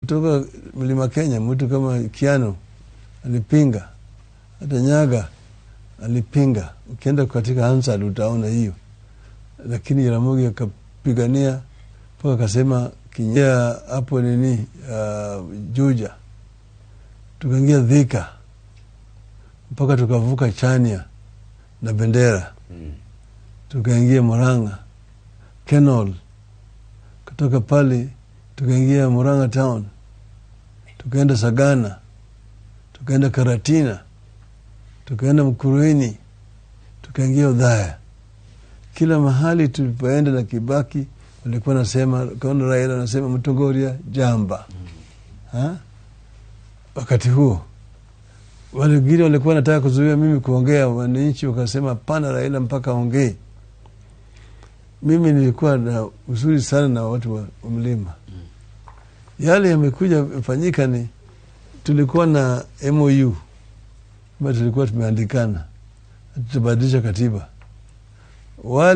Kutoka Mlima Kenya, mtu kama Kiano alipinga, hata Nyaga alipinga. Ukienda katika Hansard utaona hiyo, lakini Jaramogi akapigania mpaka akasema kinyea hapo nini, Juja, tukaingia Thika mpaka tukavuka Chania na bendera, tukaingia Murang'a Kenol, kutoka pale tukaingia Murang'a town, tukaenda Sagana, tukaenda Karatina, tukaenda Mkuruini, tukaingia Udhaya. Kila mahali tulipoenda na Kibaki walikuwa nasema, kaona Raila anasema Mtongoria jamba ha? Wakati huo wale wengine walikuwa wanataka kuzuia mimi kuongea, wananchi wakasema hapana, Raila mpaka aongee. Mimi nilikuwa na uzuri sana na watu wa mlima. Yale yamekuja fanyika ni tulikuwa na MOU ambayo tulikuwa tumeandikana, tutabadilisha katiba wale